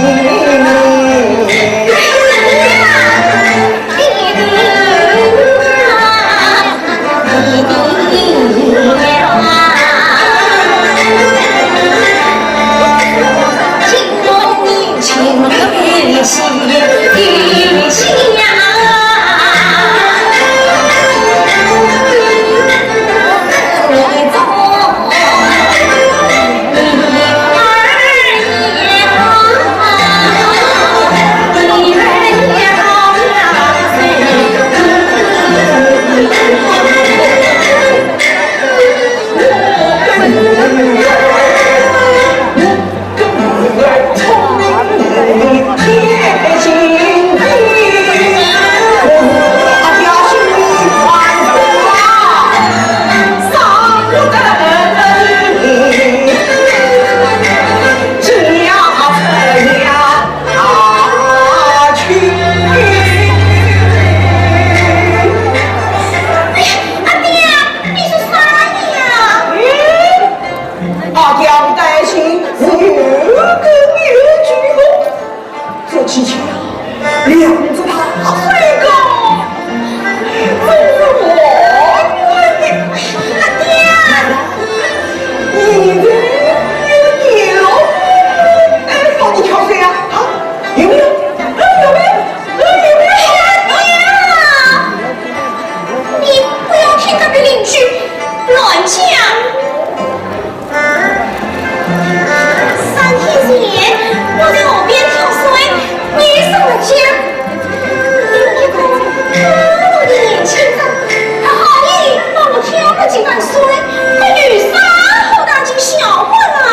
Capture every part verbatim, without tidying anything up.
哎呀，阿爹，你是啥人呀？阿爹担心是有根有据的，这几天啊，两只大水狗正是我们的。阿爹，你这有点了，哎，放你跳水啊？啊，有没有？啊，有没有？有没有？哎呀，你不要听隔壁邻居乱讲。三天前，我在河边跳水，你上了江。有一个高大的年轻人，他好意帮我挑了几担水，可有啥好大惊小怪啊？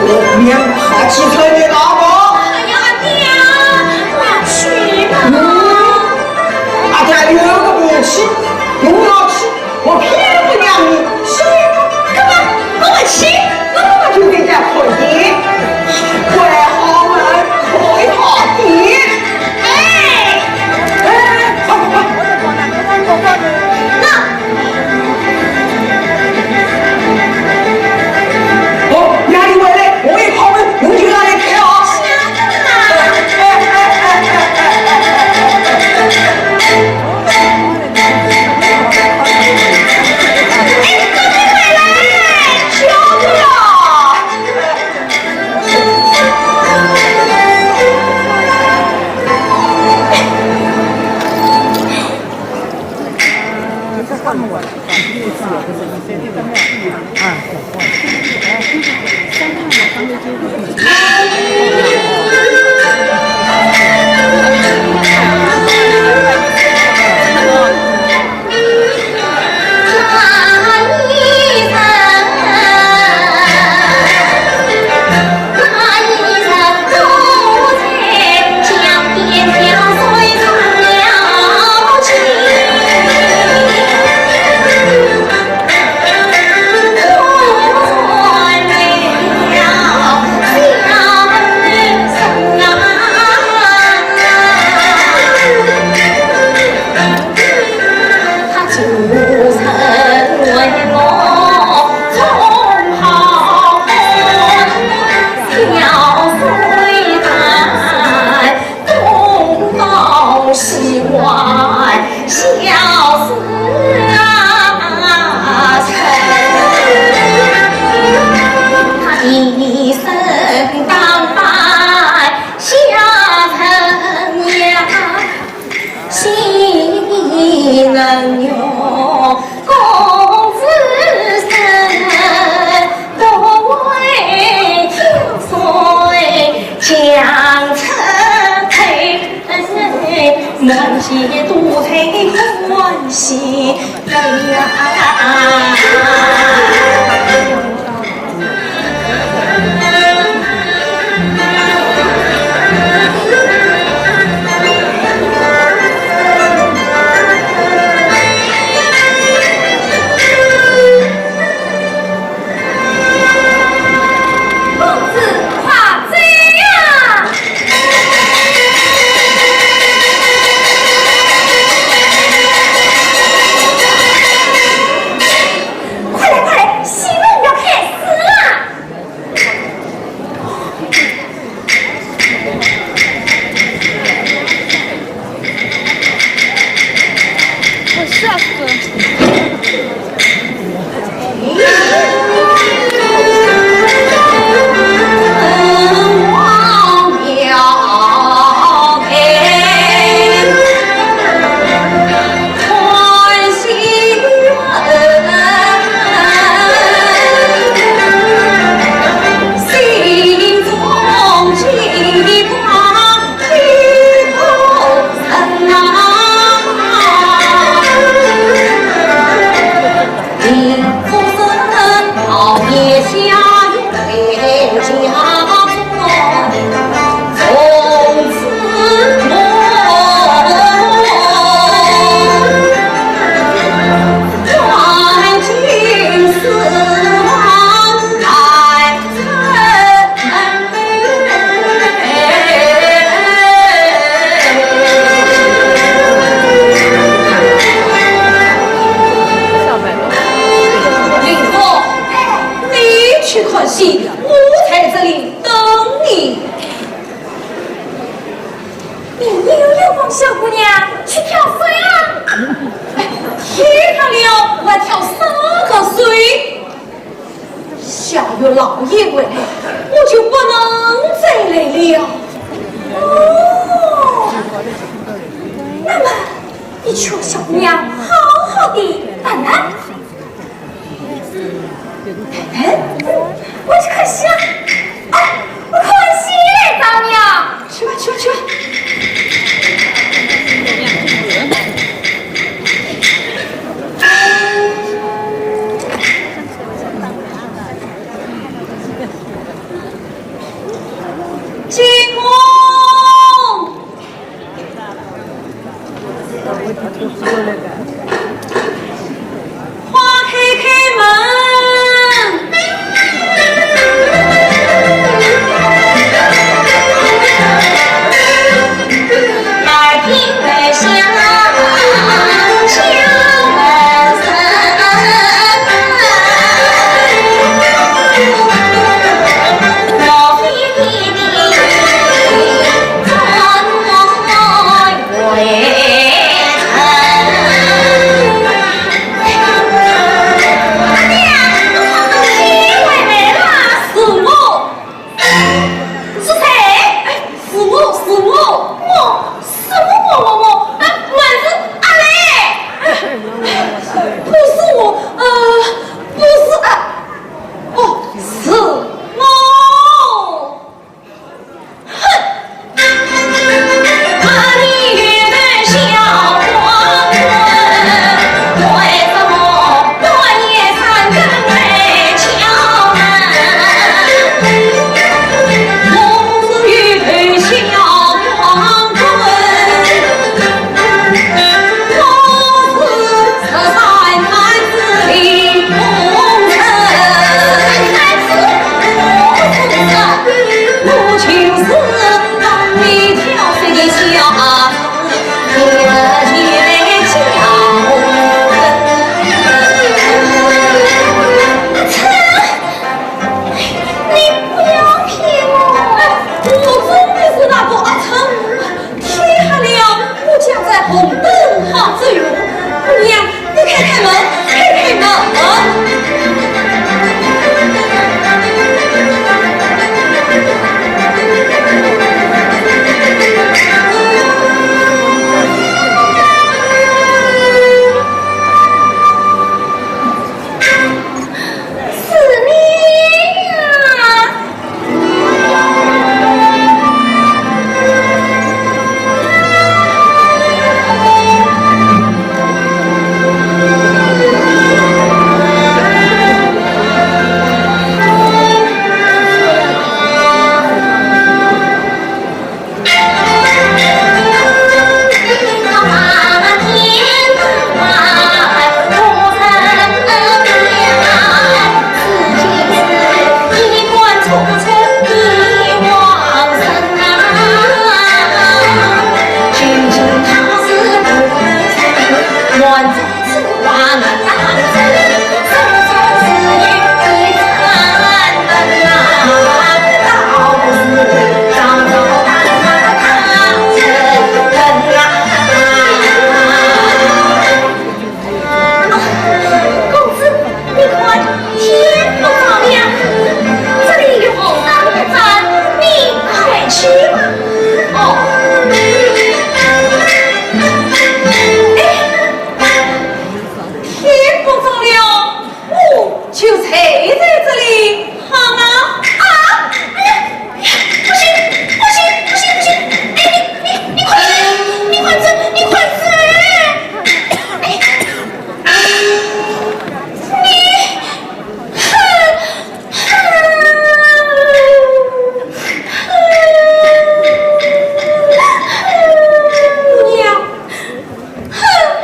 我面好几十年了。哎呀，阿爹，我要去了。嗯，阿爹有个脾气，我要去，我偏不让你去。干嘛？我不去，我就在家看你。关好门，开好店。哎，哎，快快快！那 哦，夜里回来，我一敲门，侬就拿来开哦。哎，你快点回来，求求了。公子快走呀！快来，快来，戏弄要开始了！ 林峰，你去看戏，我在这里等你。你又要帮小姑娘去挑水啊？哎，天塌了，我还挑啥个水？ 下月老爷回来，我就不能再来了。哦，那么你去和小姑娘好好地谈谈。哎，我去看戏啊！哎，我看戏来着呢。 去吧，去吧，去吧。进宫。 花开开门。是我。是谁？哎，是我，是我，我，是我，我，我，我，啊，我是阿雷。哎，不是我，呃，不是啊，哦，是我。 你不要骗我！哎，我真的是那个阿春。天黑了，我家在红灯巷走。姑娘，你开开门，开开门啊！公子，你看，天不早了，这里有红灯一盏，你快去吧。哦。哎，天不早了，我就睡在这里好了。啊！哎呀，哎呀，不行，不行，不行，不行！哎，你，你，你快走，你快走！哎，你，哼！姑娘，哼！姑娘。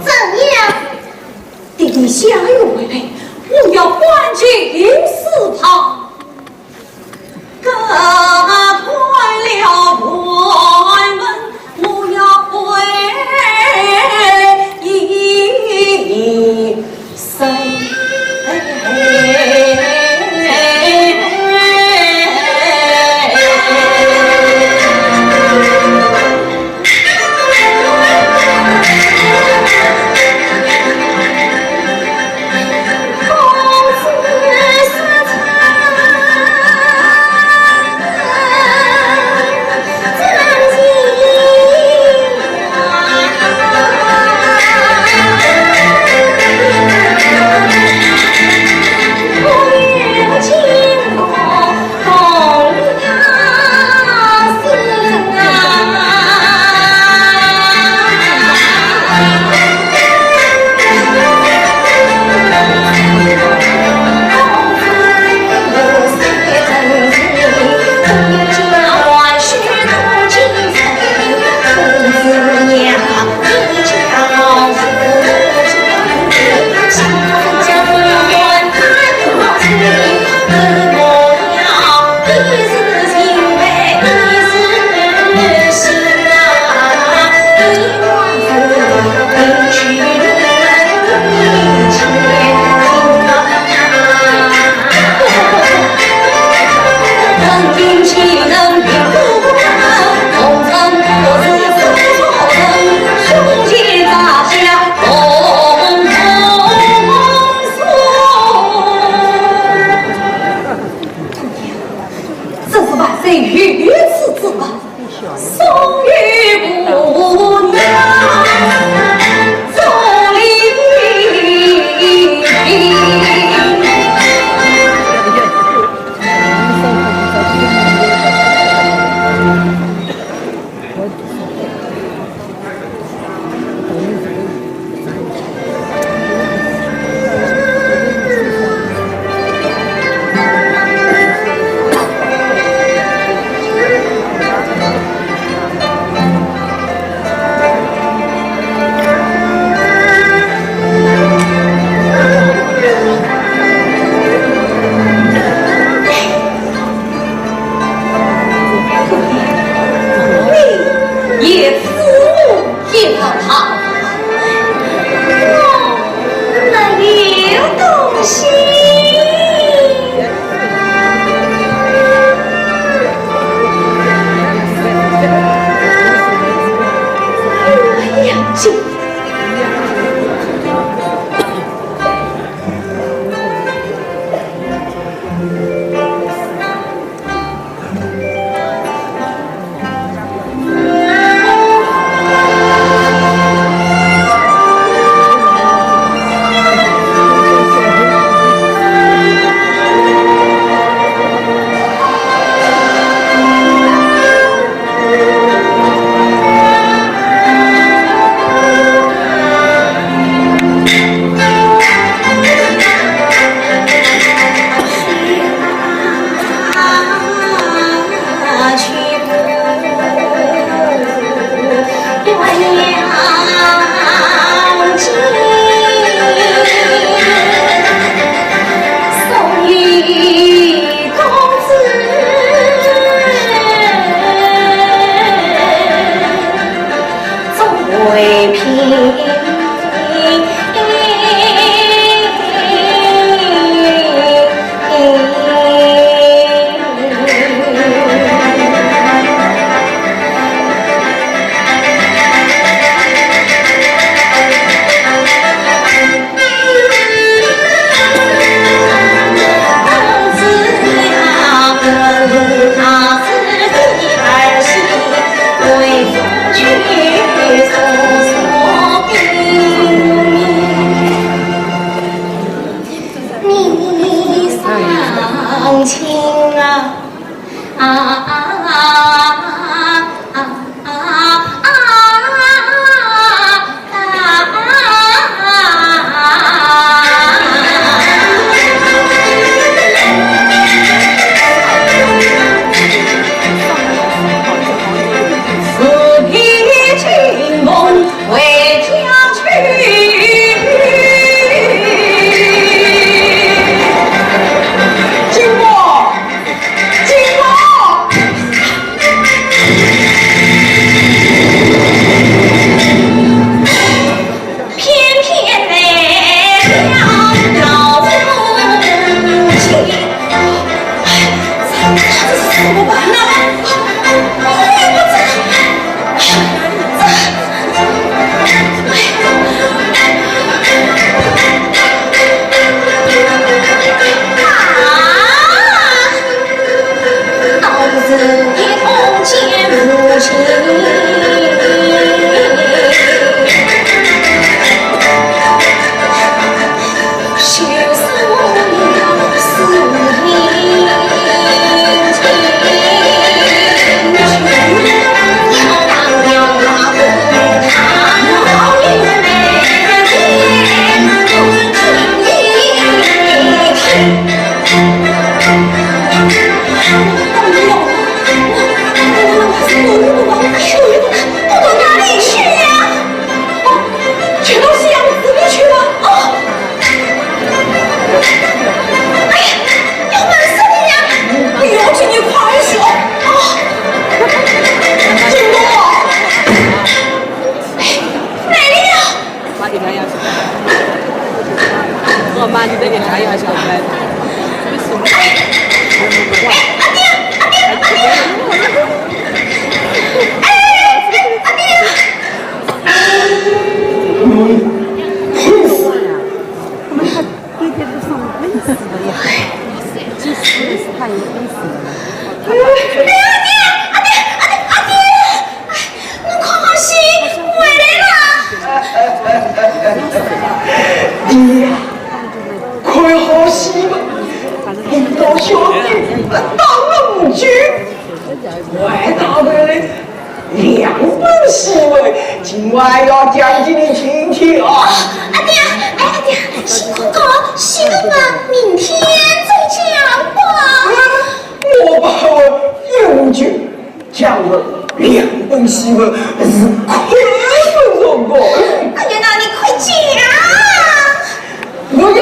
怎样？等你下雨回来，我要搬进书房。 隔开了关门，我要回一声。这是万岁御赐之物，送与姑娘，做礼。侬看好戏回来了。爹呀，看好戏吧，我们到小店打了五局，还打回来两本戏文，今晚要讲给你听听啊。阿爹，哎，阿爹，辛苦了，戏文嘛，明天再讲吧。我把我有句讲了两本戏文是困不着我。阿爹，那你快讲。我要了。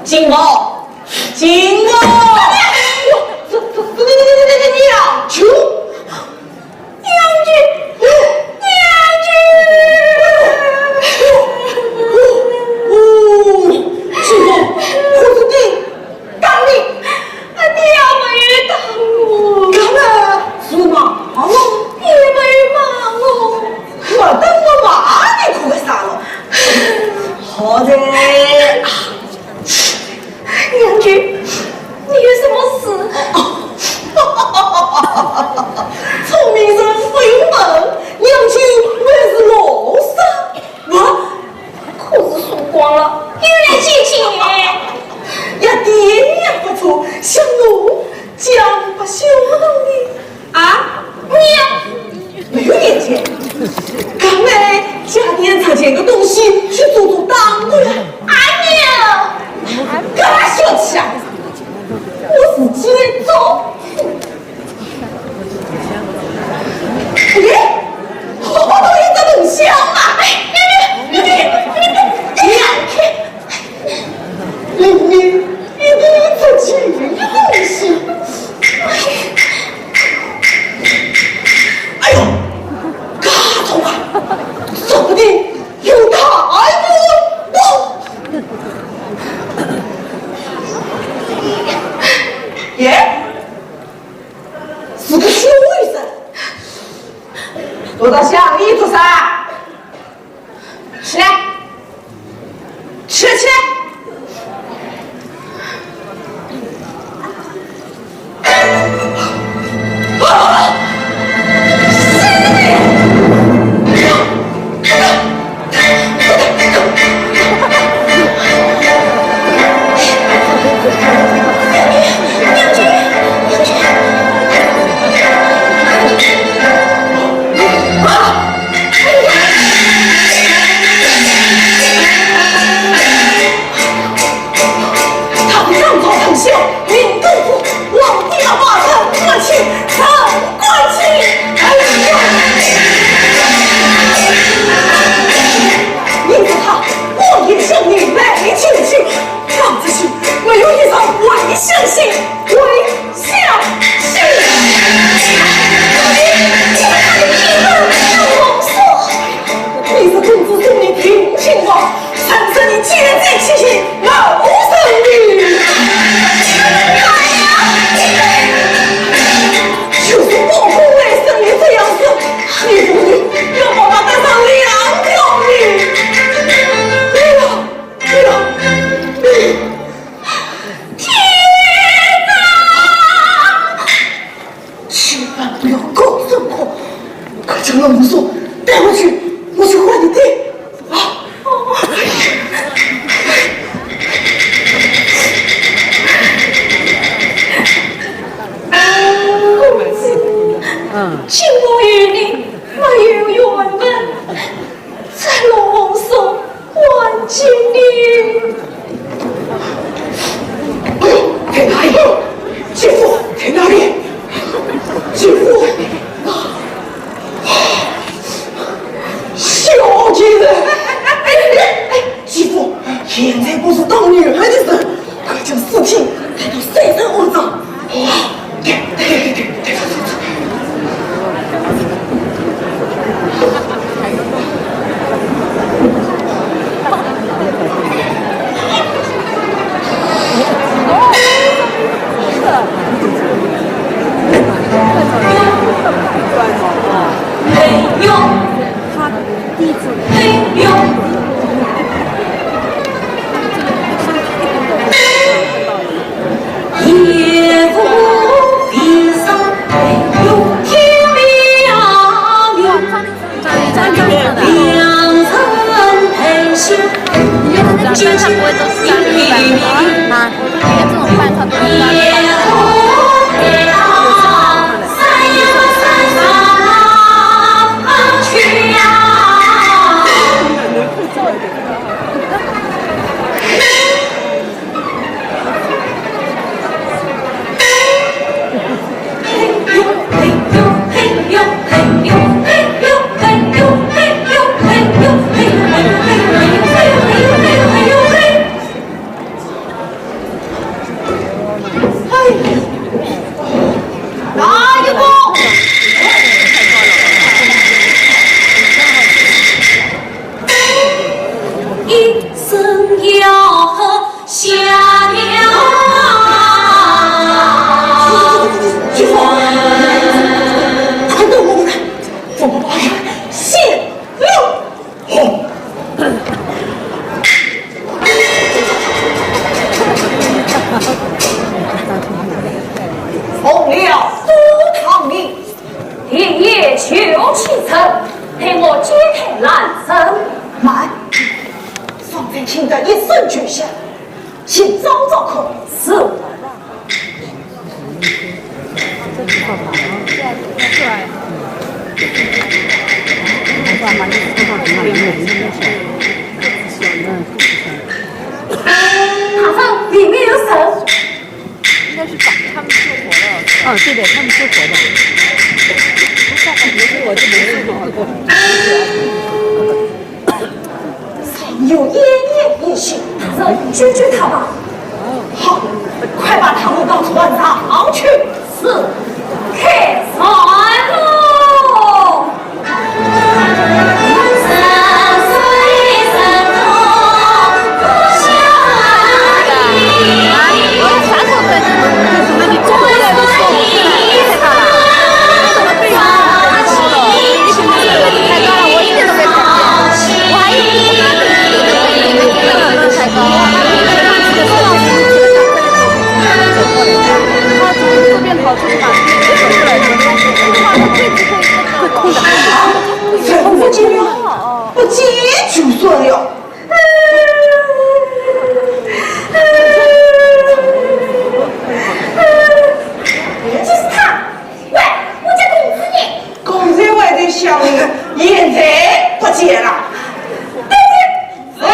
金凤，金凤！哎呀，这这这这这这这这，娘舅，娘舅，娘舅！哦，金凤，可是你打你？阿爹没有打我。干嘛？是骂我？也没有骂我。没打我骂你干啥了？好的。 娘舅，你有什么事？聪明人不用问，娘舅还是老实。我可是输光了，又来见见。呀，爹呀，不错，想我讲不晓得你。 啊，娘！没有眼睛，刚才家里值钱的东西去做做当的了。哎呀，干嘛小气啊？我自己来做。哎，好好的一只龙虾嘛！哎，你你你你你你你！ 里面一定有值钱的东西。哎呦，嘎冲啊，说不定有大富翁。耶，是个小医生，躲到乡里做啥？起来！ 起来，起来！啊！他是上朝丞相林公子，皇帝阿爸陈国清，陈国清。哎呀！你说他，我也想你来救救。放这些，没有一张会相信，会 相信。你，你，你，你，你，你是公子送你定亲王，三十年前在七星老生的。哎呀，就是包公来生你这样子，你不是要把他打上两条命？哎呀，哎呀，哎呀！ 天哪！千万不要搞这种，快将老武松带回去，我去唤你爹。啊！公子，嗯。金凤与你没有缘分， 才让武松还给你。哎呦，在哪里？姐夫，在哪里？姐夫，小贱人！哎，哎，哎，姐夫，现在不是打女儿的时候，快将事情带到山上问账。 啊，这种饭菜都是专门放的。请照照看。是。塔上里面有人。应该是把他们救活了。哦，对的，他们救活的。不是我，这不是我。 有奄奄一息，大人救救他吧。好，快把他们到船上去。是，开船喽！不见就算了。就是他。 喂，我家公子呢？刚才我还在想你，现在不见了。对对。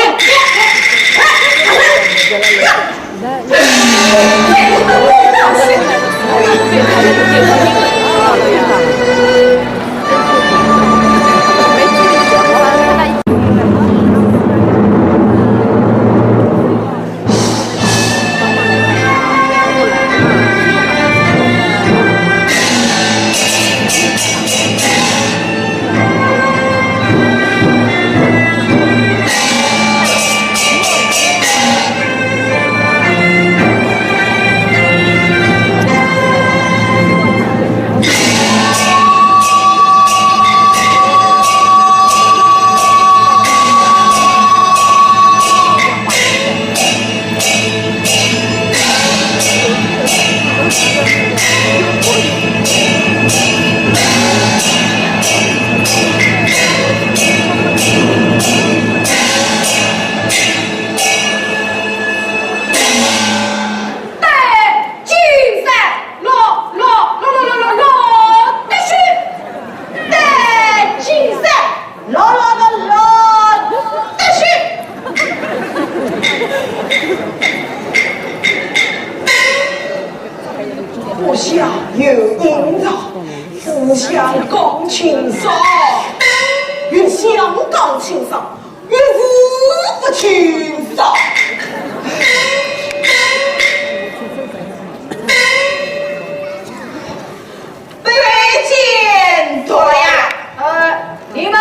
带金山，老，老，老，老，老，老，老，得去。带金山，老，老，老，老，得去。 不想有阴曹，只想讲清爽，越想讲清爽，越是不清爽。卑微见多了呀。呃，你们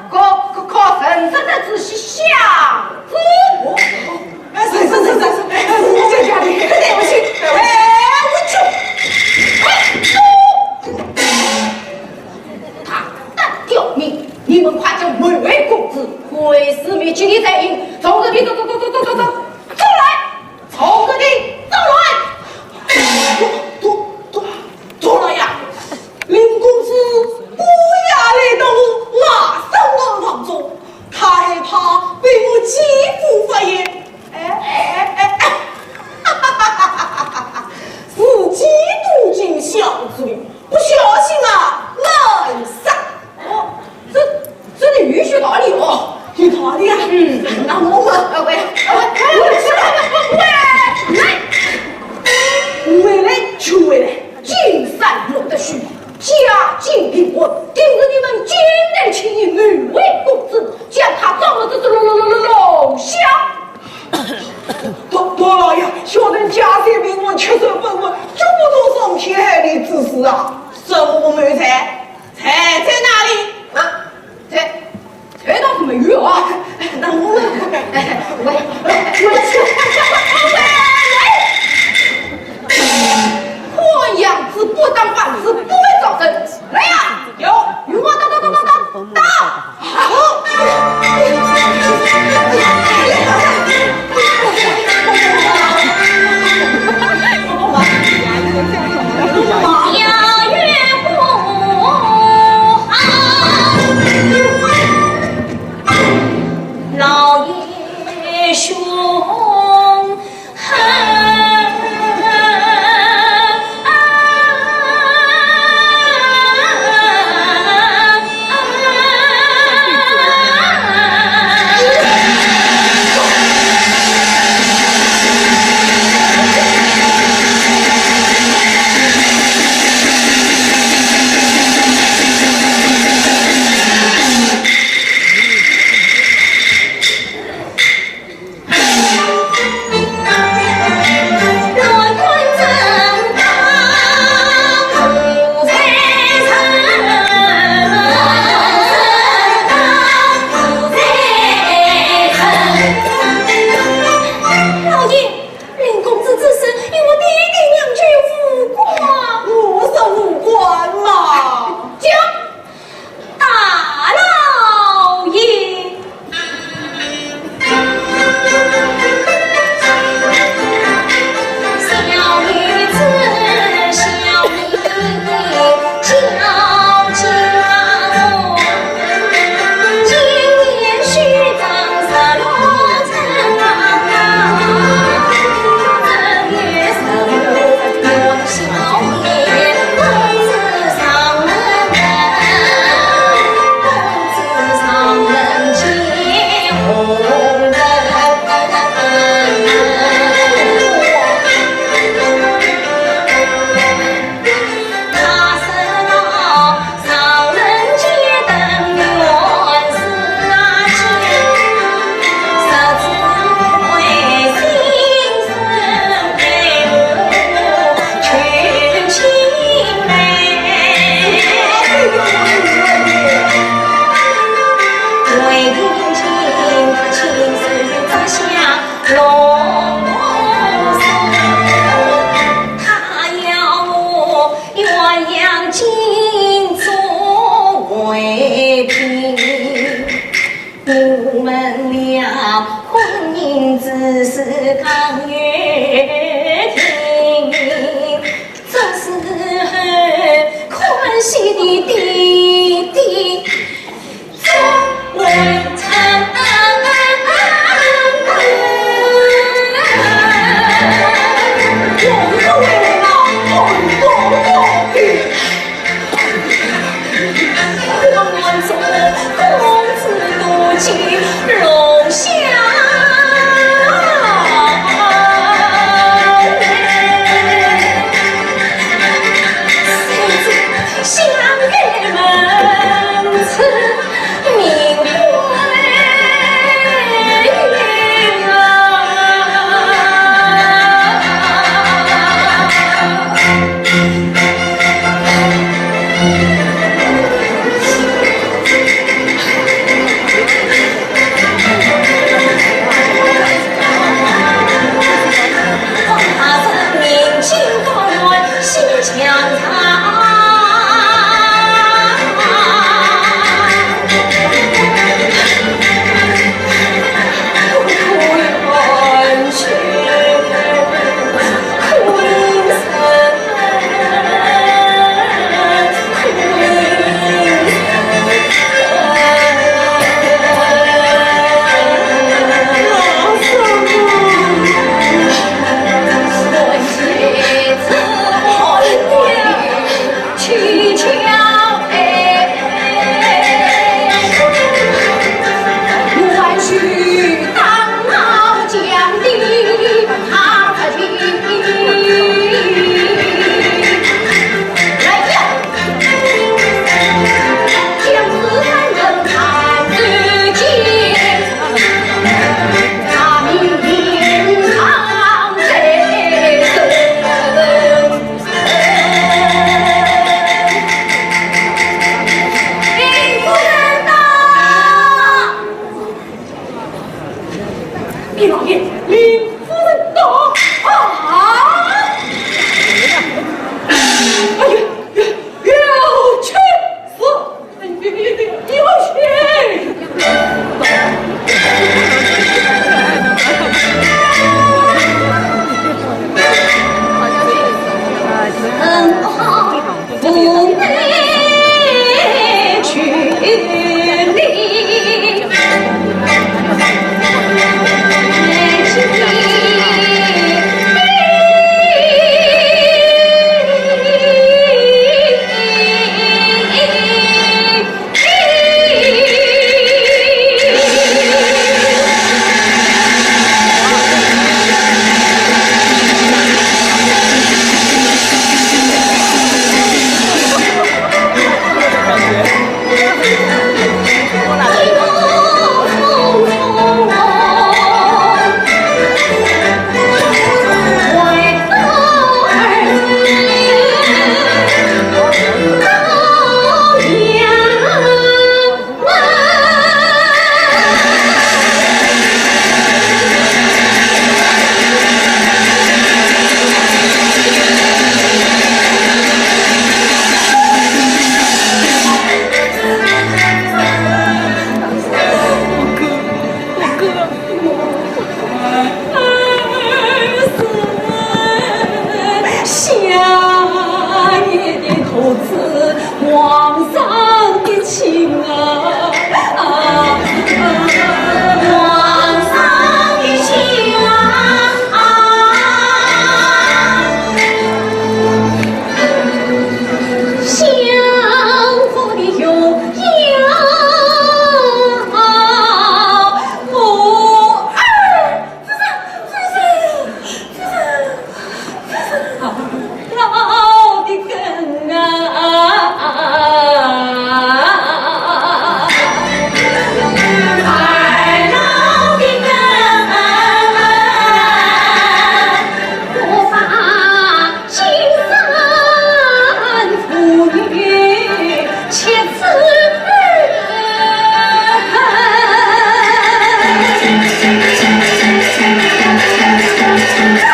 可，可，可曾真的仔细想过？ 哎，是，是，是，是，是，哎，是，是，是，是，快点回去，哎，回去。快走！大胆刁民，你们快将梅妃公子毁尸灭迹的罪行从实地，走，走，走，走，走，走，走来！从实地走来！多，多，多，多来呀！林公子半夜来到我外甥的房中， 他害怕被我继父发现。哎，哎，哎，哎，哈哈哈哈哈哈！自己都进小嘴，不小心啊，难杀。哦，这，这里有些道理哦。有道理啊。嗯。那我们，呃，喂，呃，喂，喂，喂，喂，来，去回来。 金山落得虚，家境贫困，定是你们金陵青年梅妃公子，将他装了这只龙，龙，龙，龙，龙虾。大，大老爷，小人家财贫寒，吃穿不富，做不得伤天害理之事啊。什么没才？才在哪里？啊，在 这倒是没有啊。那我们，喂，喂，喂，喂，喂，看样子不打官司不会招生。来呀，有，与我打，打，打，打，打，打！好。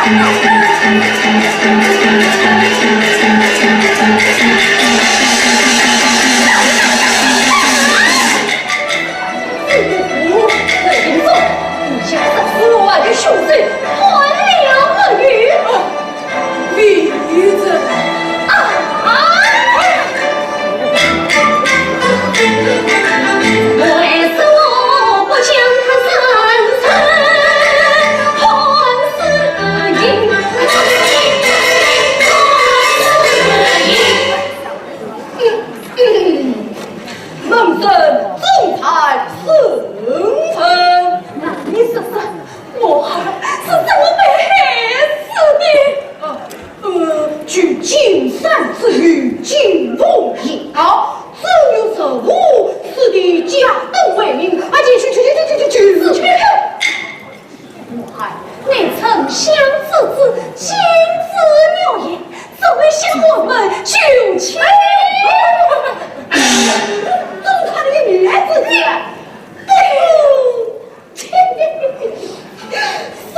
你家杀死我的凶手，看了没有？ 门生总裁沈城。那你说说， 我儿是怎么被害死的？呃，据金山之语，金凤言道，正月十五，死的家丁为民，而且去去去去去去去。我儿，你丞相之子，金枝玉叶，怎会向我们求情？中他的面子，不 说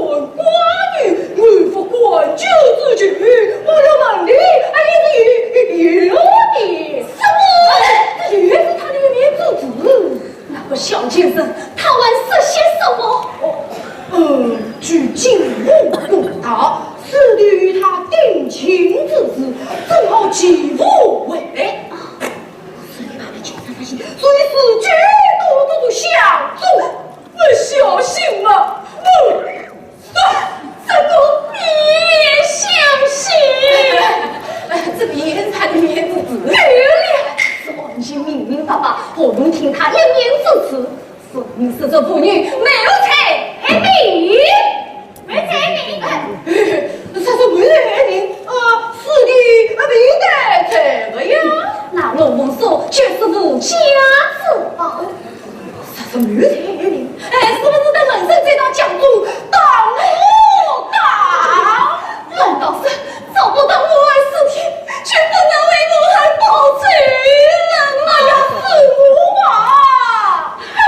我寡女，我不管教之举，我要问你，啊，你是有有的。什么？这也是他的一面之词。那个小贱人，他还说些什么？哦，呃，据金凤供道，是对于他定亲之事，正好其父为媒。 所以他的奸臣恶行，所以是举头都是相中。你相信吗？我，这个你也相信？这个也是他的面子。对了，是王爷明明白白，何用听他一面之词？说明是这妇女没有才能。 没才能。啥说没才能？啊，是的，啊，没得才能呀。那罗红素就是无家之宝。啥说没才能？哎，是不是在人生这道讲中当我当？难道是找不到我儿尸体，就不能为我儿报仇了吗？哎呀，是我啊！哼！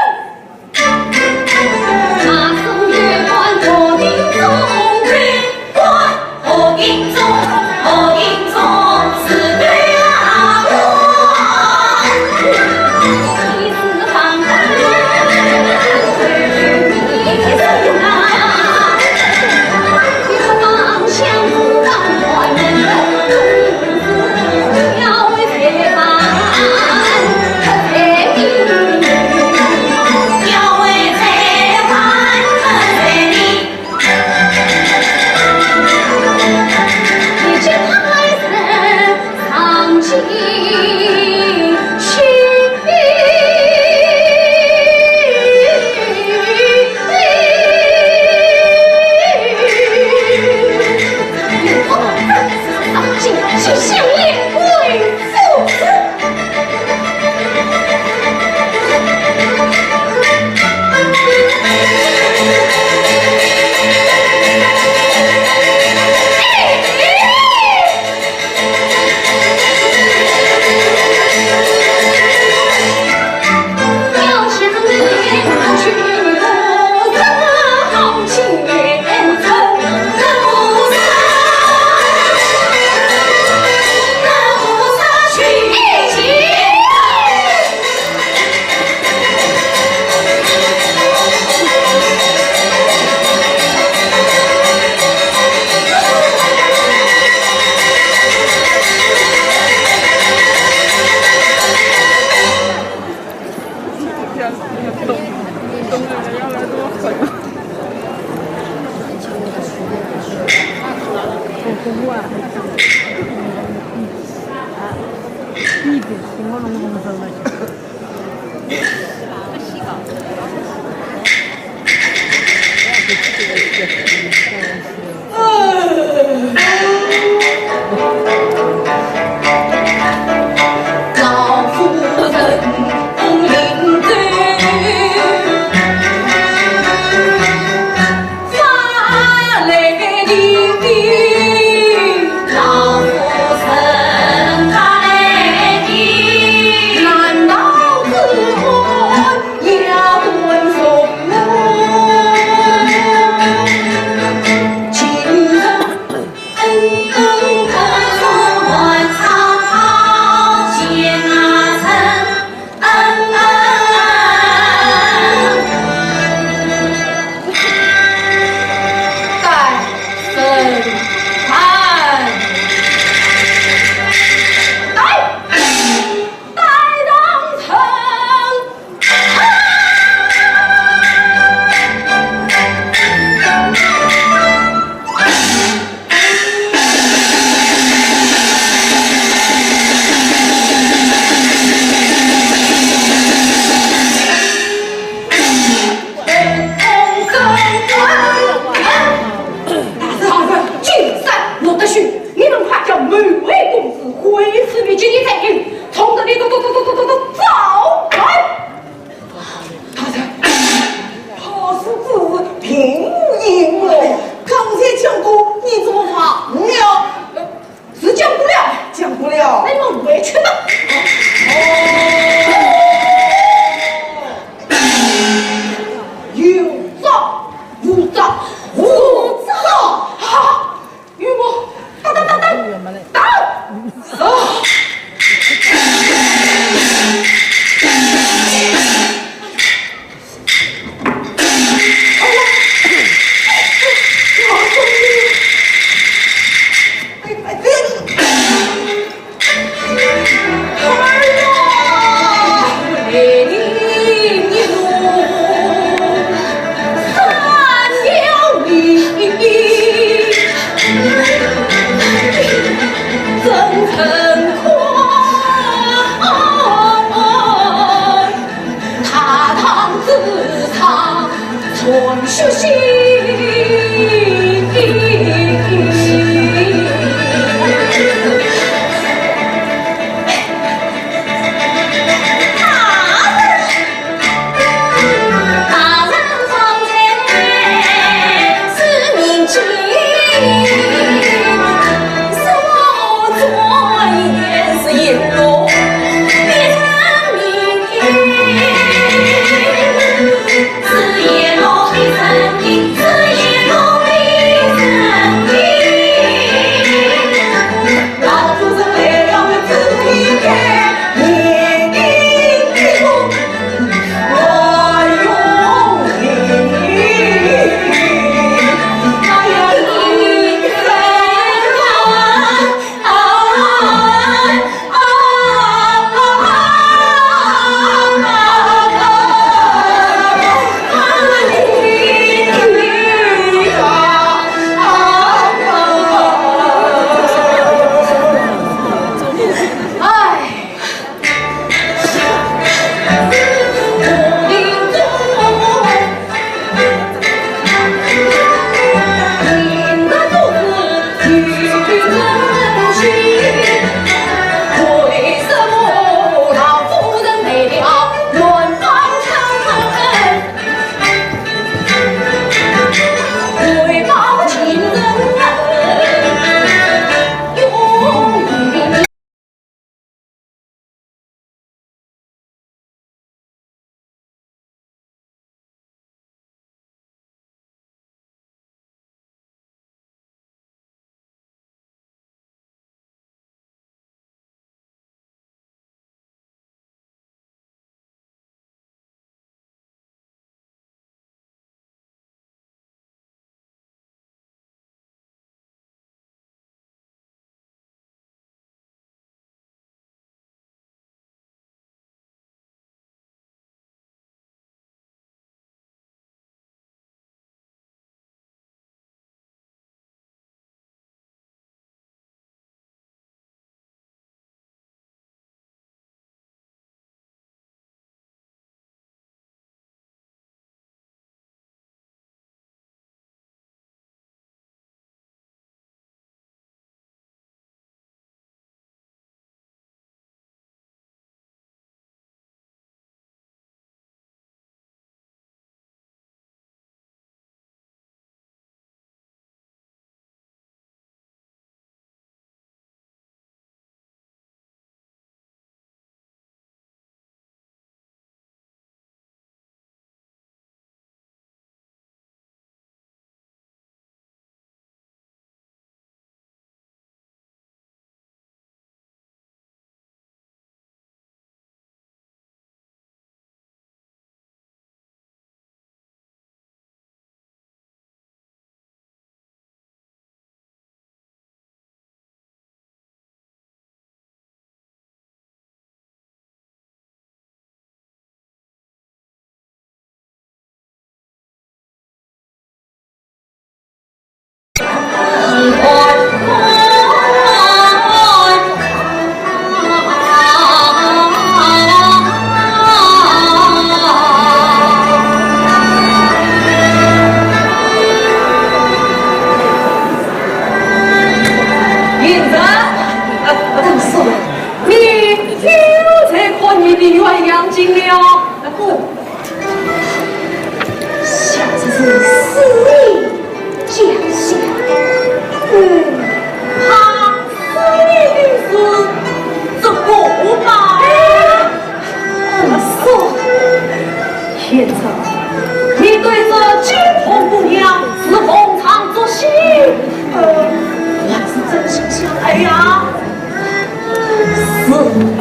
是，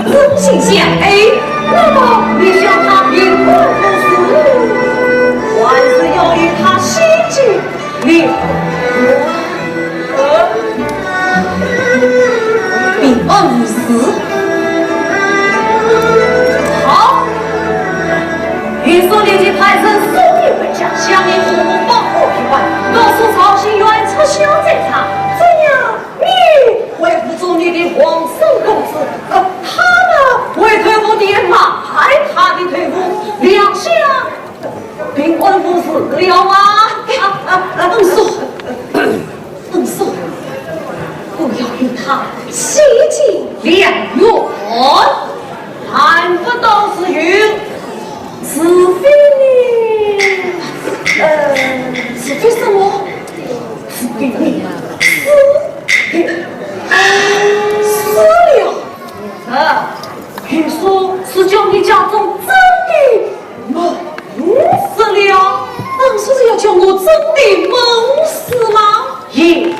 真心相爱，那么你想他平安无事，还是要与他相见？你，呃，平安无事。好，于叔立即派人送你回家，向你父母报告平安，告诉绍兴院出小宰相，这样 你恢复做你的皇孙公子，呃，他呢，回头我爹骂害他的头目，两相平安无事了啊。啊，啊，啊，恩叔，恩叔，不要与他相见两远，难不倒是有是非呢？呃，是非什么？是非呢？是 死了。啊，听说是叫你家中真的闷死了。恩叔是要叫我真的闷死吗？也是。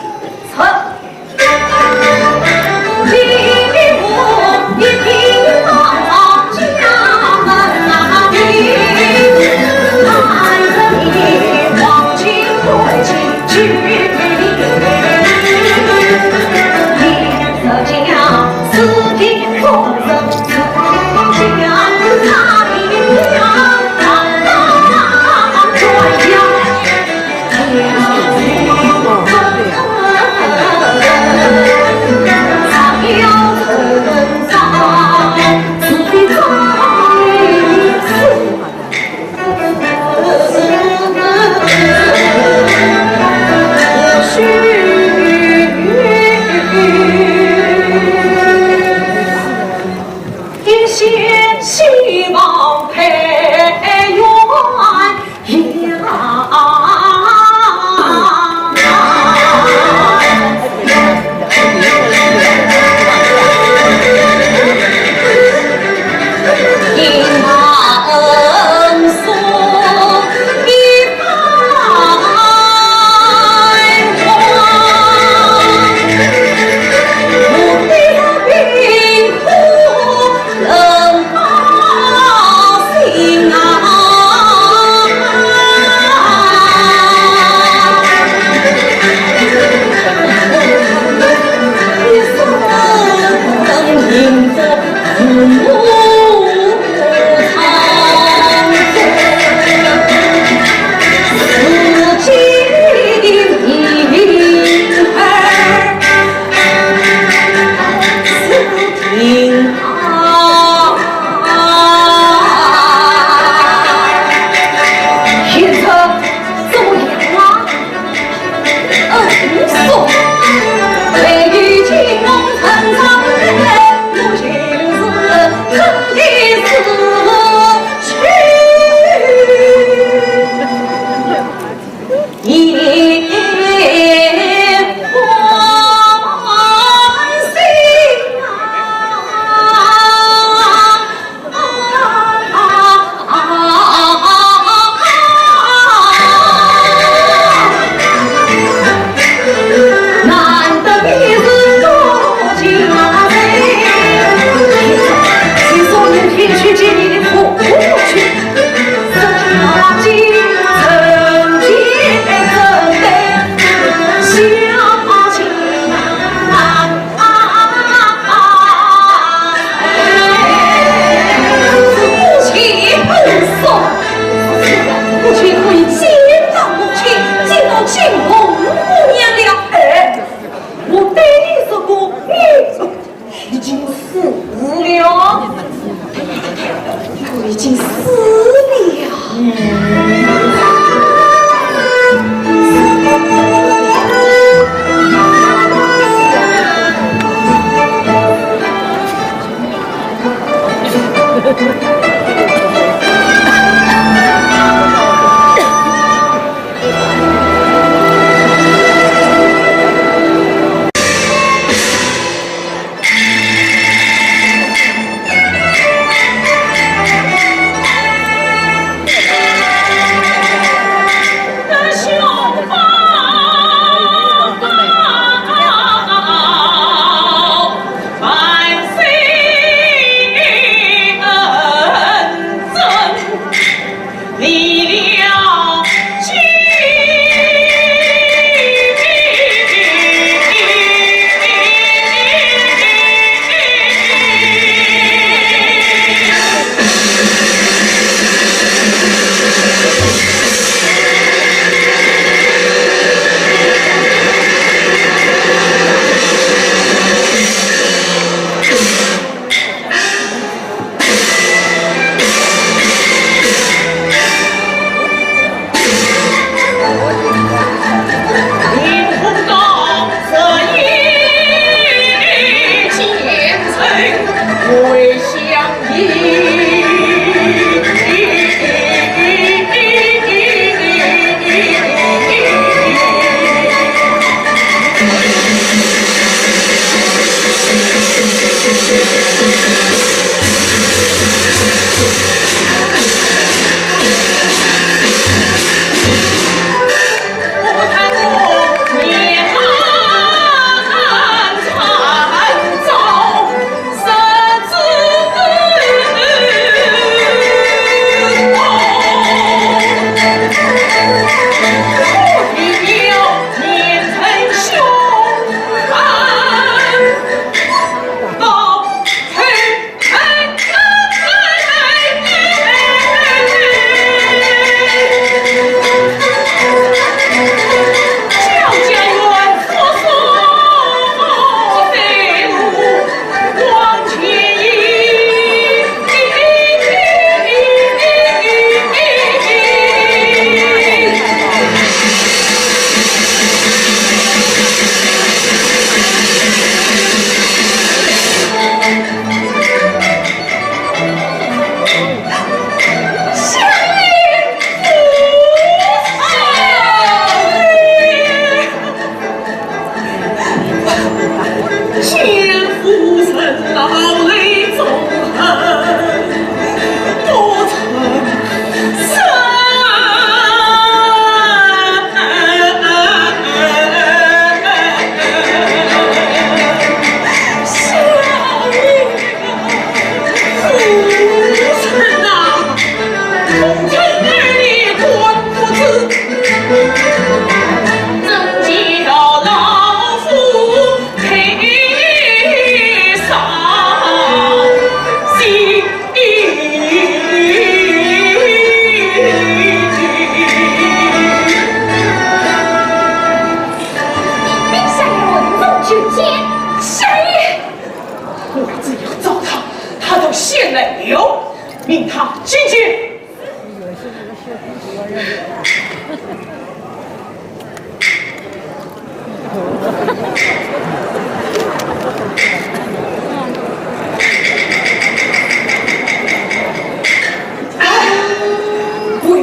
来了，命他进去。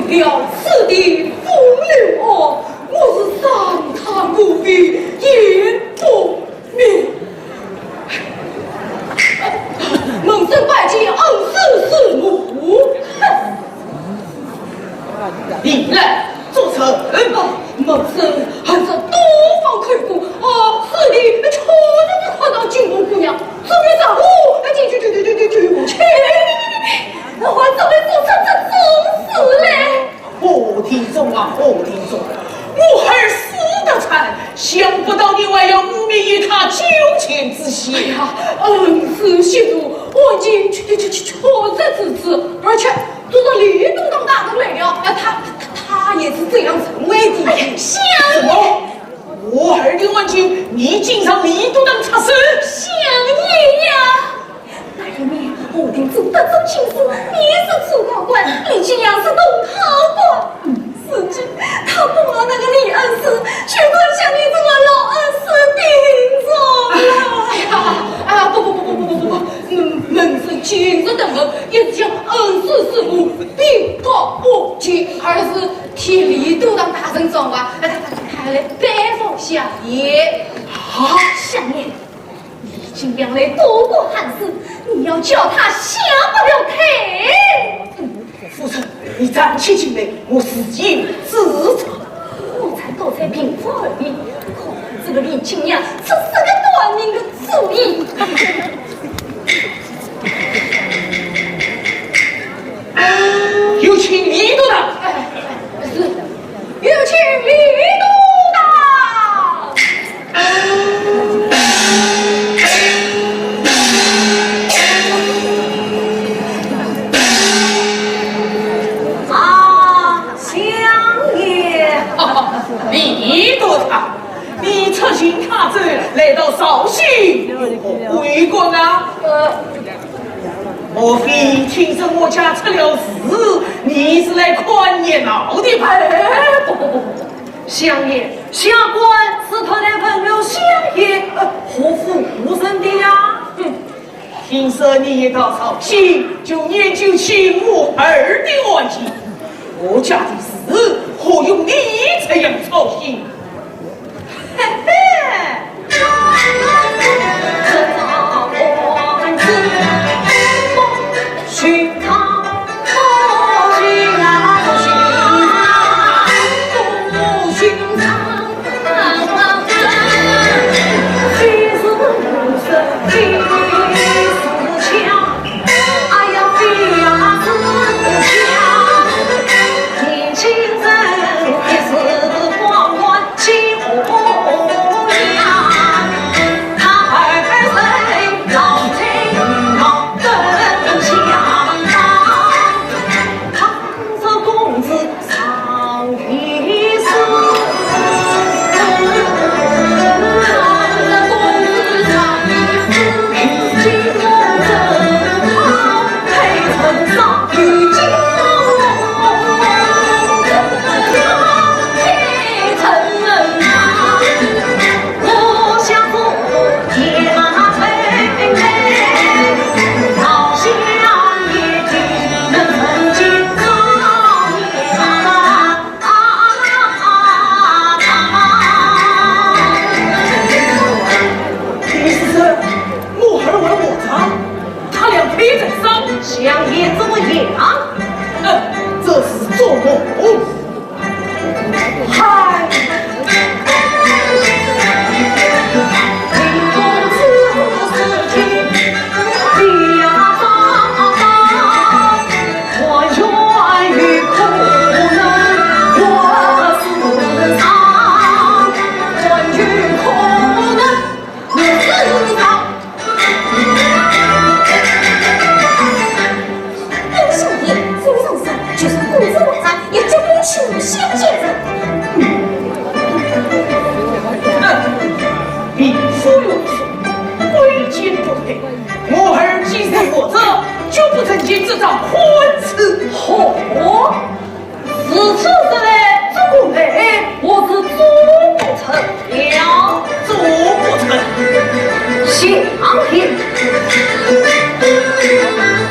为了此地风流案，我是伤他无比，也不 免。门生拜见恩师师母。哼！你来作甚？啊，门生还是东方开国，啊，师弟确实是看上金凤姑娘，昨日上午，哎，就，就，就，我怎会做出这种事来？ 何庭中啊，何庭中，我儿死得惨，想不到你还要污蔑于他九泉之下。哎呀，恩师息怒，晚景确，确，确，确实如此，而且昨日李都堂大人来了，哎，他，他，他也是这样认为的。哎呀，相爷！什么？我儿的晚景，你竟让李都堂插手？相爷呀！ 那一年，何庭中得中进士，你是主考官，李清扬是同考官。如今他碰了那个李恩师，全怪相爷这个老恩师顶撞了。哎呀，啊，不不不不不不不不，嗯，门生今日登门，也是向恩师师母禀告不及，而是替李都堂大人转话，哎，他，他，他来拜访相爷。啊，相爷， 李清扬来多管闲事，你要叫他下不了台。夫人，你暂且进来，我自有主张。我才刚才禀报而已，看来这个李清扬出是个短命的主意。有请李都堂。哎，是。 有请李都堂。啊，相爷。李都堂，你出行踏舟来到绍兴，有何贵干啊？呃， 莫非听说我家出了事，你是来看热闹的吧？哎，不不不不不，相爷，下官是特来问候相爷，呃，何府何人的呀？哼，听说你一到绍兴，就研究起我儿的案情。我家的事，何用你这样操心？ 你是说我儿还活着？他两腿在上，相爷怎么样？哼，这是做梦。 嗨！哎，相爷，夫人说，就算公子还在，也绝不轻易相见人。哼，匹夫有罪，贵贱不配。我儿既然活着，就不这张官司。嚯！如此说来，这个媒我是做不成了。做不成。相爷，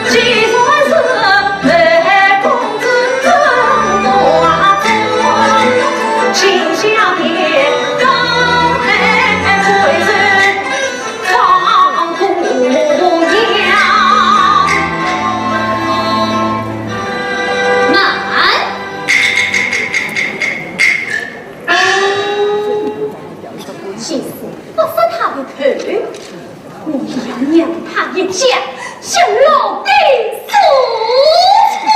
既然是媒公子真不中，请相爷高抬贵手。 放姑娘。慢！即使不说她的头，我也要让她一家向老爹诉状。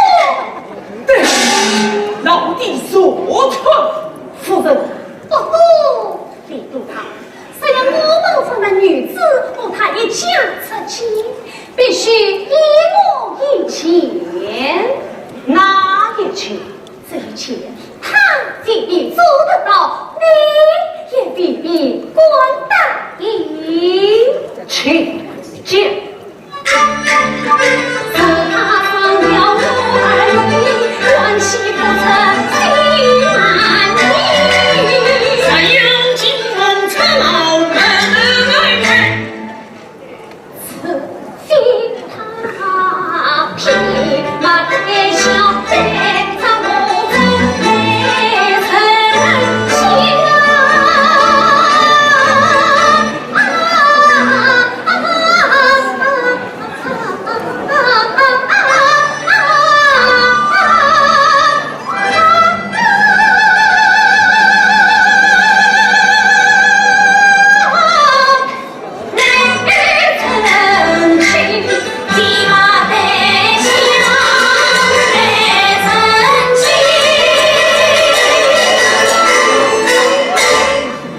对，老爹诉状。夫人，不过 李都堂，只要我们这个女子和他一家出去，必须依我意见。哪一件？这一件，他未必做得到，你也未必管得赢。请讲。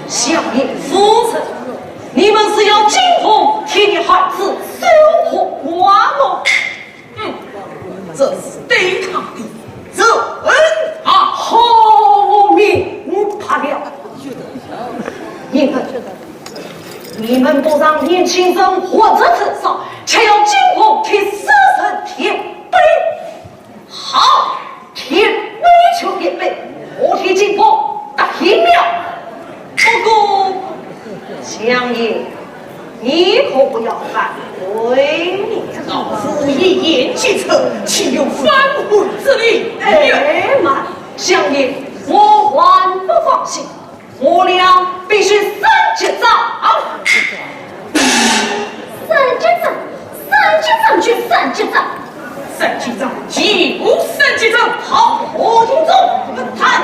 相爷夫人，你们是要金凤替你孩子守活寡吗？嗯，这是对他的责任啊！好明白了。你们，你们不让年轻人活着成双，却要金凤替死人填碑。 好，天，你就一杯，我替金凤答应了。不过，相爷，你可不要反悔呢。老夫一言既出，岂有反悔之理？哎，慢，相爷，我还不放心。 我俩必须三结账。三结账，三结账就三结账。三结账就三结账。好，何应忠，谈。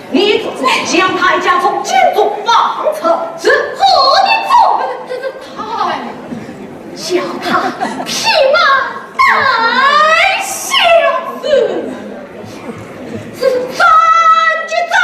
你做主将他一家从京中放出。是。何应忠，这，这，太……叫他披麻戴孝。是，是，三结账。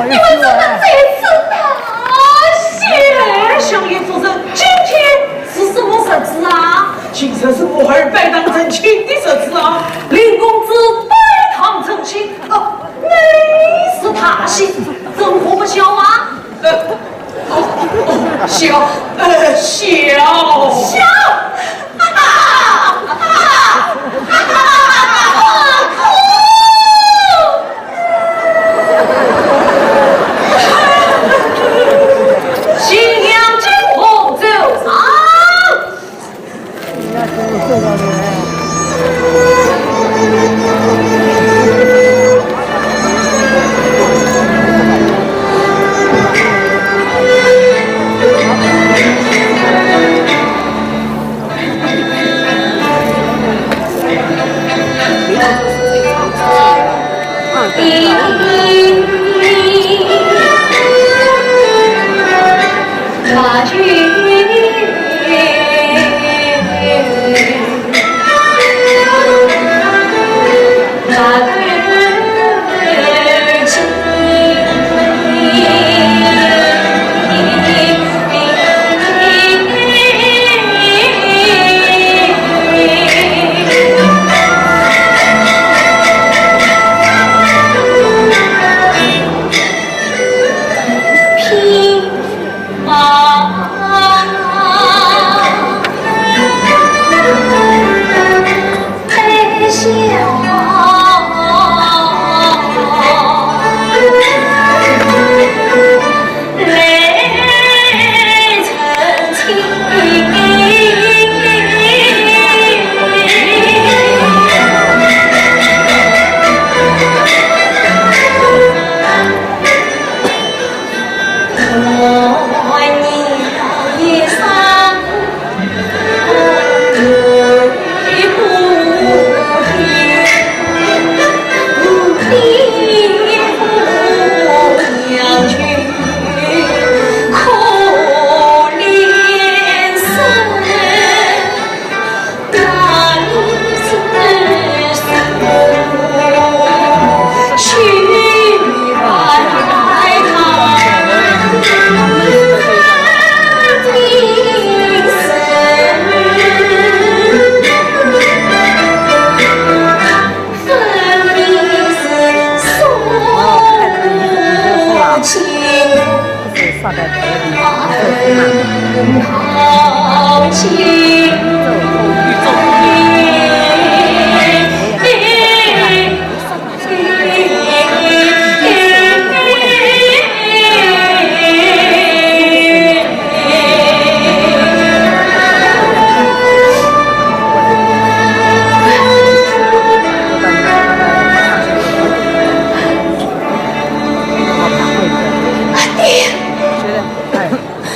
你们怎么这次大喜？相爷夫人，今天是什么日子啊？今日是我儿拜堂成亲的日子啊！林公子拜堂成亲，哦，乃是大喜，怎可不笑啊？呃，哦，哦，笑，呃，笑。笑！哈哈哈哈哈哈！新娘金红走上。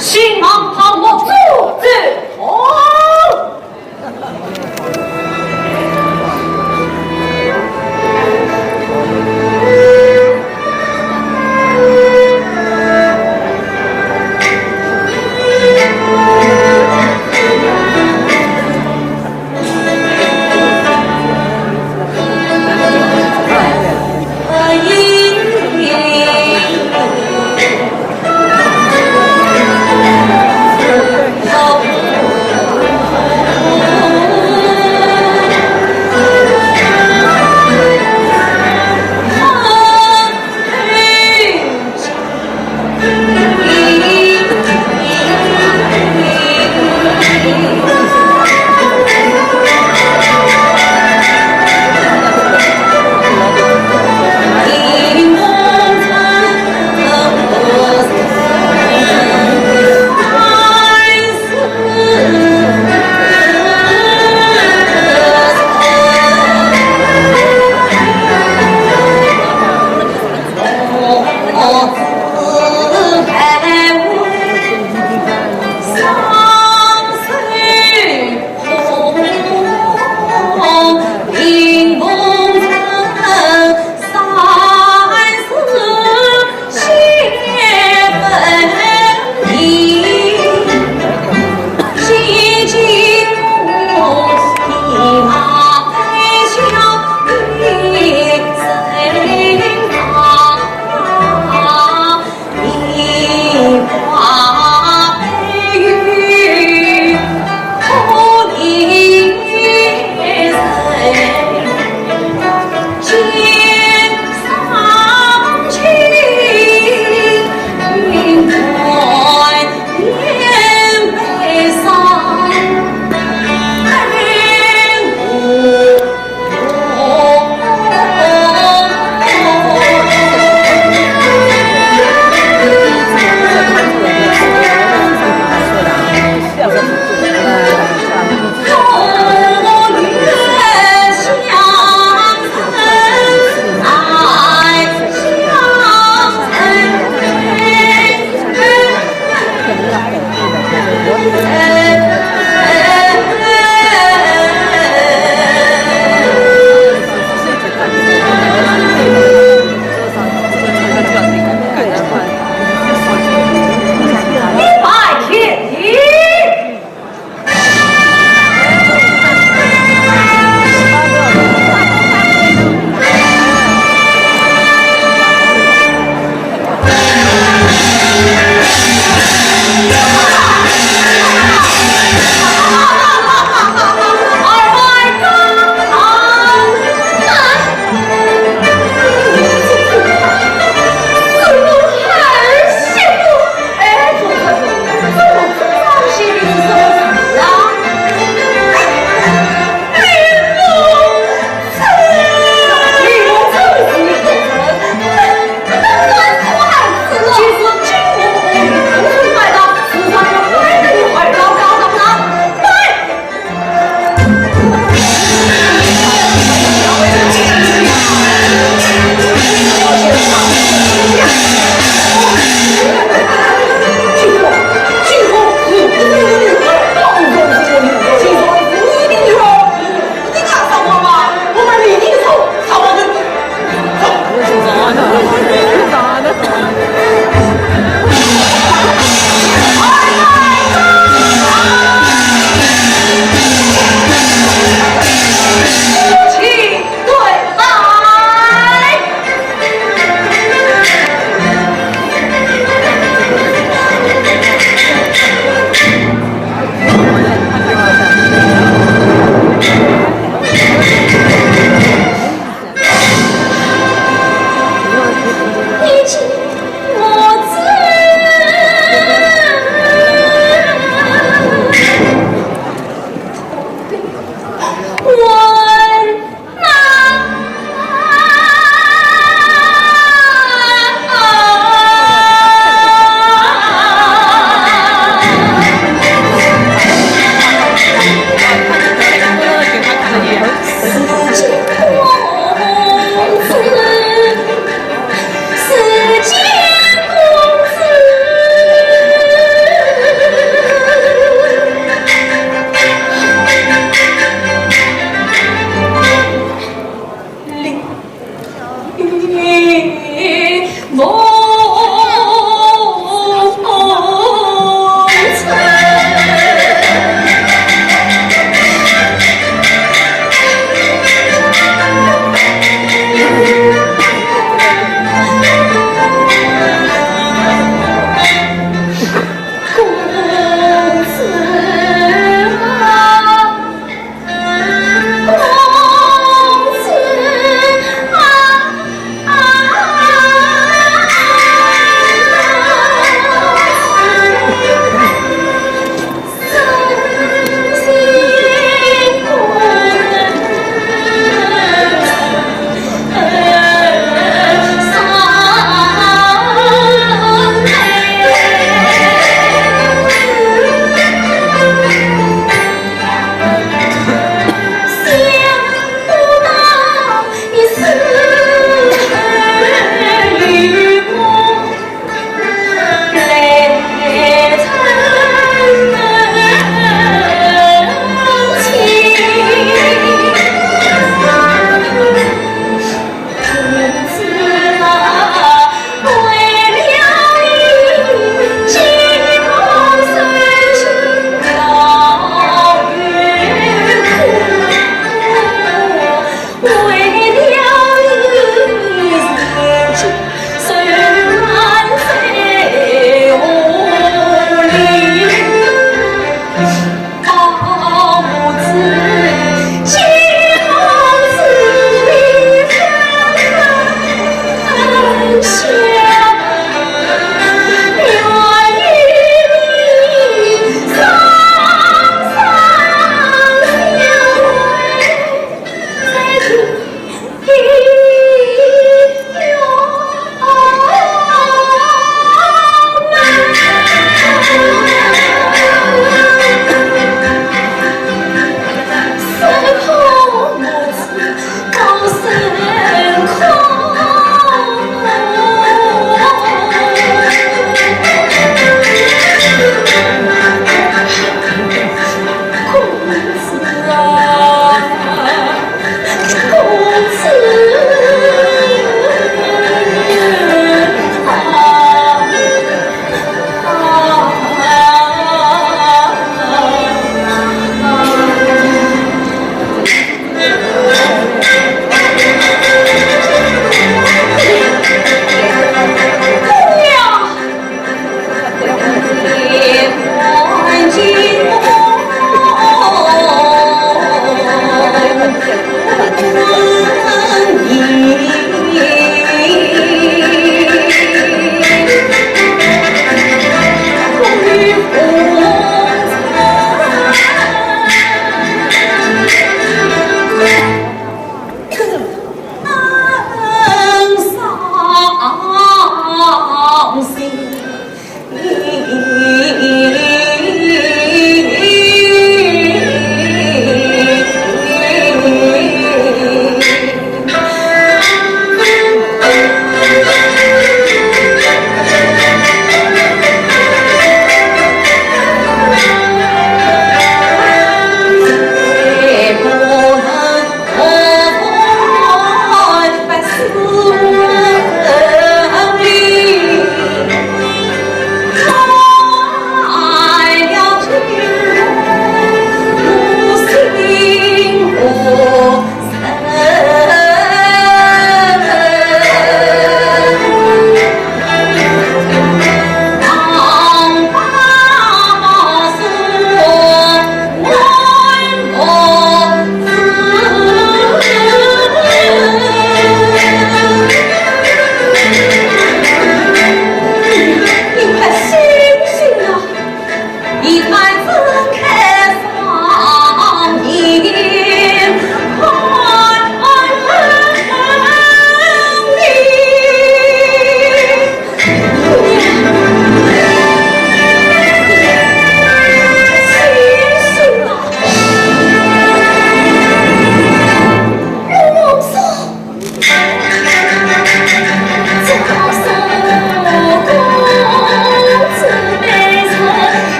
新郎跑我左走。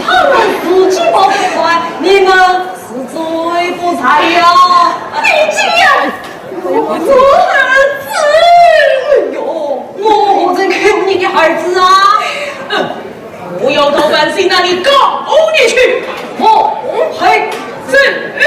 他们自己不会管，你们是最不在呀。你这样，我儿子，哎呦，我何曾扣你的儿子啊？嗯，我要到万岁那里告你去。哦，嘿，是，是。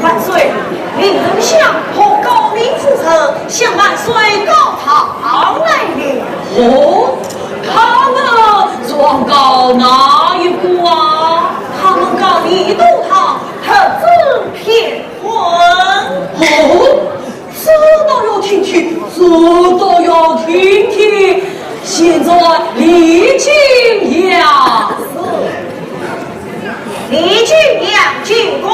万岁，令人相和高明夫人向万岁告状来了。哦，他们状告哪一个啊？他们告你赌场特徵骗婚。哦， 这倒要听听，这倒要听听。现在李靖呀，李靖呀，进宫。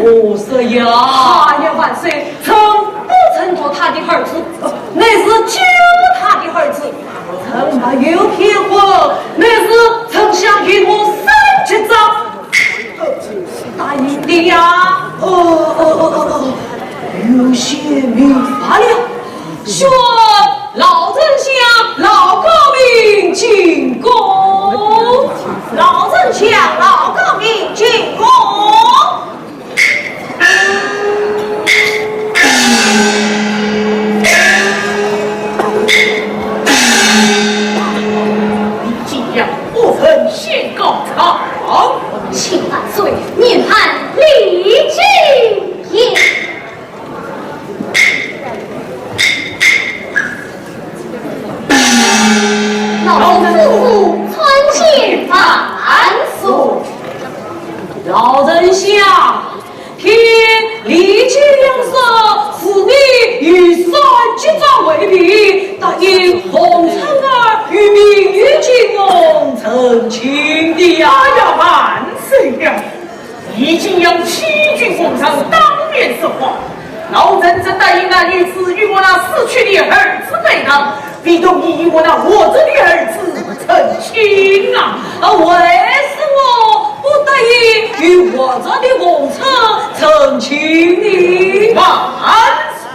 我说呀，哎呀，万岁，臣不曾做他的儿子，乃是救他的儿子。臣没有骗婚，乃是丞相给我三绝招。答应的呀。哦，哦，哦，哦，哦，有些明白了。宣老丞相、老诰命进宫。老丞相、老诰命进宫。 李景阳不曾先告状。请万岁，免判李景阳。 老夫妇参见万岁。老丞相，听李景阳说，是你以三绝招为凭，答应王琛儿与明玉进宫成亲的呀。哎呀，万岁呀！ 李景阳欺君罔上，当面说谎。老臣只答应那女子与我那死去的儿子陪葬，唯独你与我那活着的儿子成亲啊！啊，为什么不答应与活着的王琛成亲呢？万岁！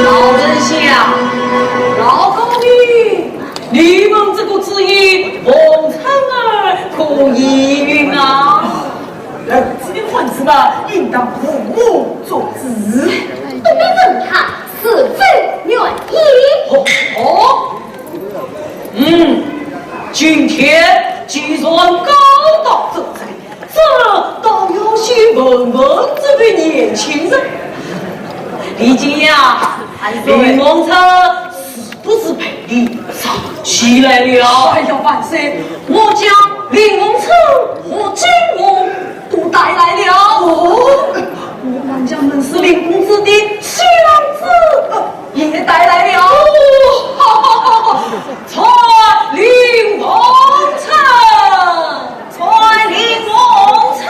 老丞相，老诰命，你们这个主意，王琛儿可依允啊？儿子的婚事嘛，应当父母做主。不必问他是否愿意。哦，哦，嗯，今天既然告到这里， 这倒要先问问这位年轻人。李景阳，李王琛是不是陪你上去来了？哎呀，万岁，我将李王琛和金凤都带来了。哦，我们将门市令公子的新郎子，呃，也带来了。哦，好，好，好，好，传令王琛。 传令王琛。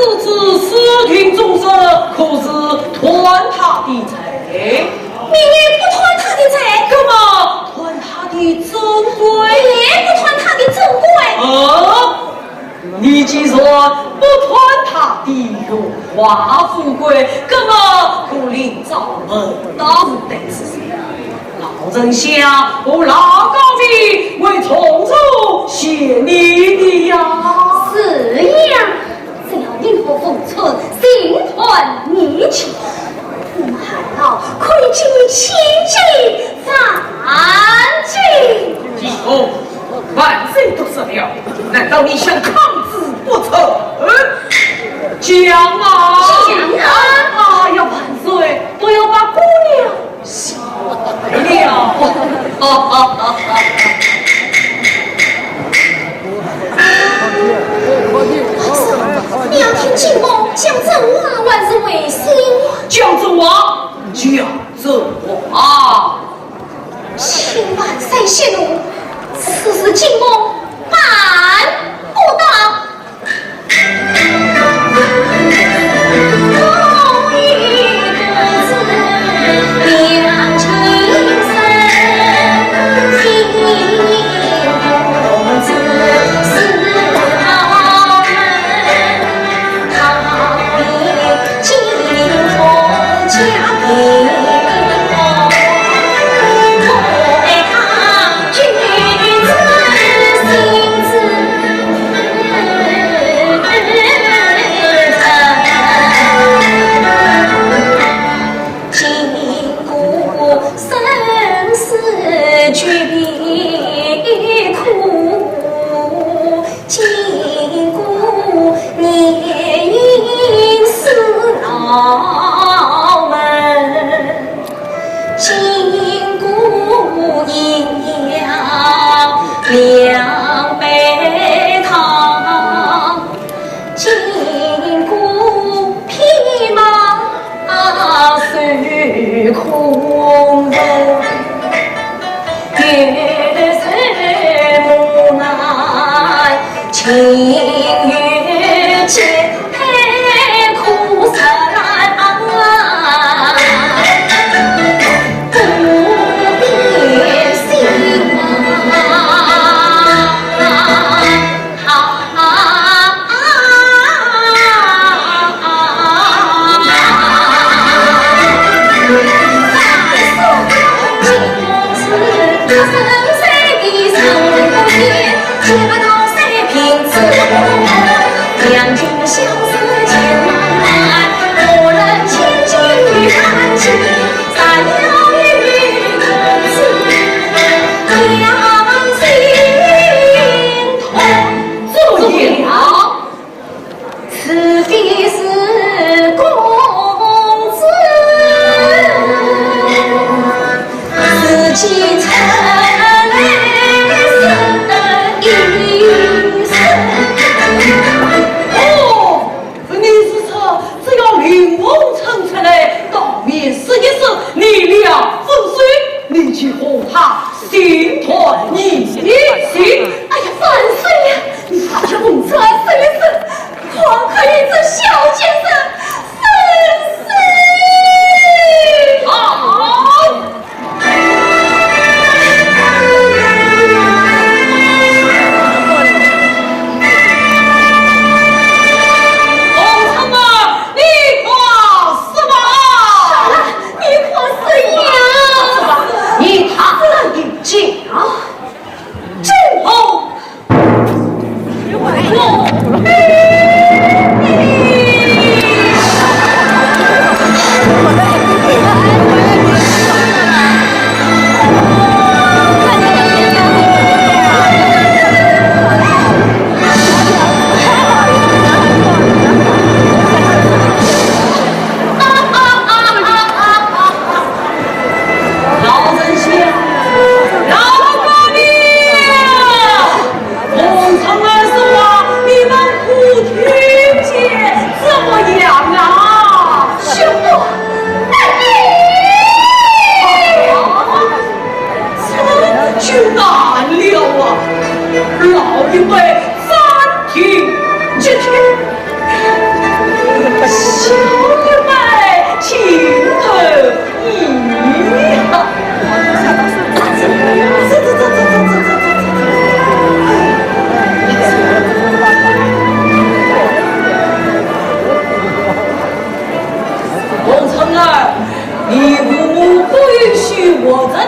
不知私定终身，可是断他的罪？你也不断他的罪？干嘛断他的尊贵？你也不断他的尊贵？啊，你既然不断他的荣华富贵，那么可另找门当户对之。老丞相和老高明会从中谢你的呀。是呀，只要令狐逢春心宽意解，我们韩老可以进一千金、万金。李公，万岁都说了，难道你想抗旨不成？讲啊！讲啊！哎呀，万岁，不要把姑娘吓坏了。你要听金某讲真话还是违心？讲真话，讲真话。请万岁息怒，此事金某办不到。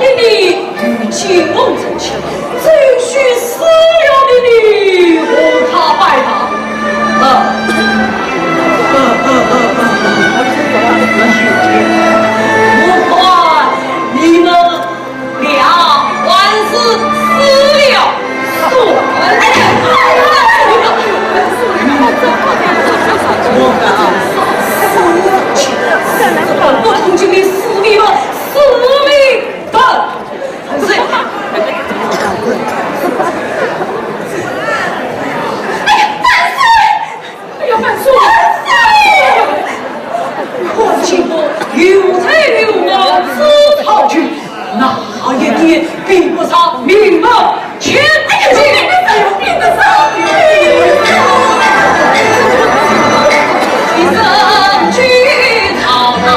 你与金翁成亲，只许死了的你和他拜堂。啊，我看你们 俩还是死了算了。我敢死，死不同情的死你们，死你们！哎呀，万岁！ 哎呀，万岁！可见我有才有貌之超群，哪一点比不上名门千金？哎呀，比不上，比不上，比不上！一生去草堂。